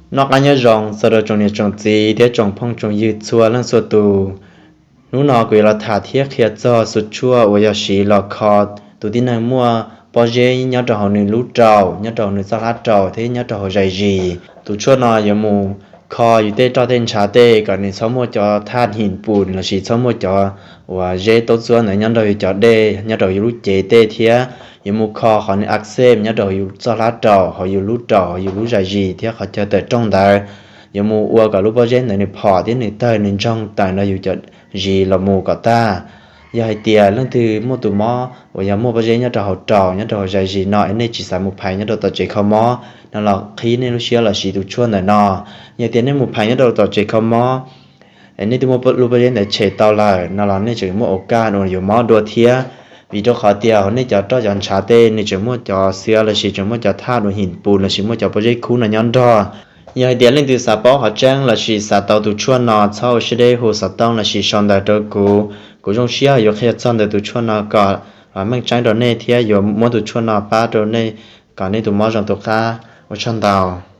Noj qab nyob zoo txog rau tsoom niam tsoom txiv thiab tsoom phooj tsoom ywg txhua leej txhua tus. Hnub no kuv yuav los tham thiab qhia txog xua tshuaj uas yog siv los kho tus tib neeg muaj pob zeb nyob rau hauv nws lub raum, nyob rau hauv nws txoj hlab raum thiab nyob rau hauv zais zis. Tus tshuaj no yuav mus kho yus tej roj tej ntshav tej kom nws txhob muaj cov thaj him pus lossis txhob muaj cov uas zeb taub txuab ntawd nyob rau yus cov dej, nyob rau yus lub cev tej thiab yuav mus kho qhov nws a xej nyob rau hauv yus txoj hlab raum, hauv yus lub raum, hauv yus lub zais zis thiab qhov chaw tawm rooj ntawd. Yuav mus ua kom lub pob zeb ntawd nws phom thiab nws tawg nws ntsoog tawm nrog yus cov zis los mus kom tag. Yog hais tias leej twg muaj tus mob uas yog muaj pob zeb nyob rau hauv raum, nyob rau hauv zais zis no es nej tsis xav mus phais nyob rau tom tsev kho mob no los qhib nej lub siab los siv tus tshuaj ntawm no. Yog tias nej mus phais nyob rau tom tsev kho mob es nej twb muab lub pob zeb ntawd tshem tau lawm no los nej tseem muaj ua kaj uas yuav mob dua thiab, vim rau qhov tias hauv nej cov roj cov ntshav tej nws tseem muaj cov xiav lossis tseem muaj cov thaj uas him pus lossis muaj cov pob zeb khub no nyob nrog. Yog hais tias leej twg xav paub qhov tseeb lossis xav tau tus tshuaj no txhob ua siab deb hu xov tooj lossis sau ntawv rau kuv. Kuv zoo siab yuav qhia txog ntawm tus tshuaj no kom meej tseeb rau nej thiab yuav muab tus tshuaj no pab rau nej kom nej tus mob zoo tus qab. Ua tsaug ntau.